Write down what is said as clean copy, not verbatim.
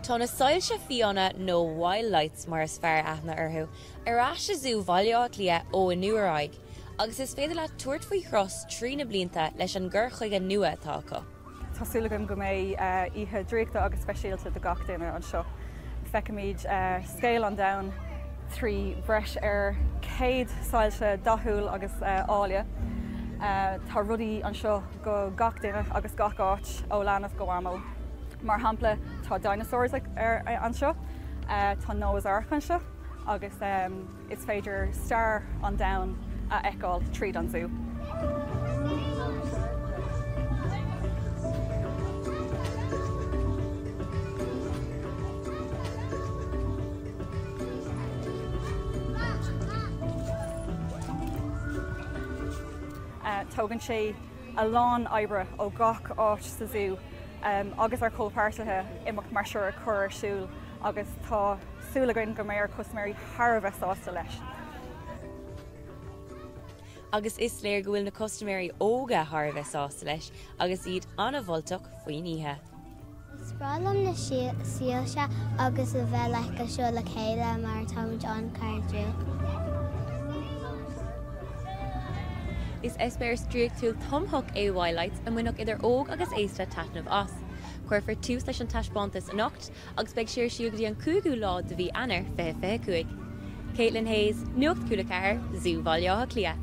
Tá na soilse fiáine nó Wild Lights mar is fearr aithne orthu, ar ais i Zú Bhaile Átha Cliath ó inniu ar aghaidh agus is féidir leat tabhairt faoi thuras trí na blianta leis an gcur chuige nua atá acu. Tá súil agam go mbeidh oíche draíochta agus speisialta do gach duine anseo. Feicfimid scéal an domhain trí bhreis ar 100 soilse dathúil agus áille. Tá rudaí anseo go gach duine agus gach áit, ó leanbh go mhamó. Mar shampla, tá dinosaurs anseo, tá Noah's Ark anseo agus. Is féidir stair an domhain a fheiceáil tríd an zú. Tógann sé a lán oibre ó gach áit sa zú agus ár comhpháirtithe imeacht mar seo a chur ar siúl agus tá súil againn go mbeidh ár custaiméirí thar a bheith sásta leis. Agus is léir go bhfuil na custaiméirí óga thar a bheith sásta leis agus iad an-mholtach faoin oíche. Is breá liom na soilse agus a bheith like anseo le chéile mar táimid an-chairdiúil. Is eispéireas draíochtúil tumthach é Wild Lights a mbainfeadh idir óg agus aosta taitneamh as. Cuirfear tús leis an taispeántas anocht agus beidh sé ar siúl go dtí an 5ú lá de mhí Eanáir 2025. Caitlin Hayes, Nuacht Cúla 4, Zú Bhaile Átha Cliath.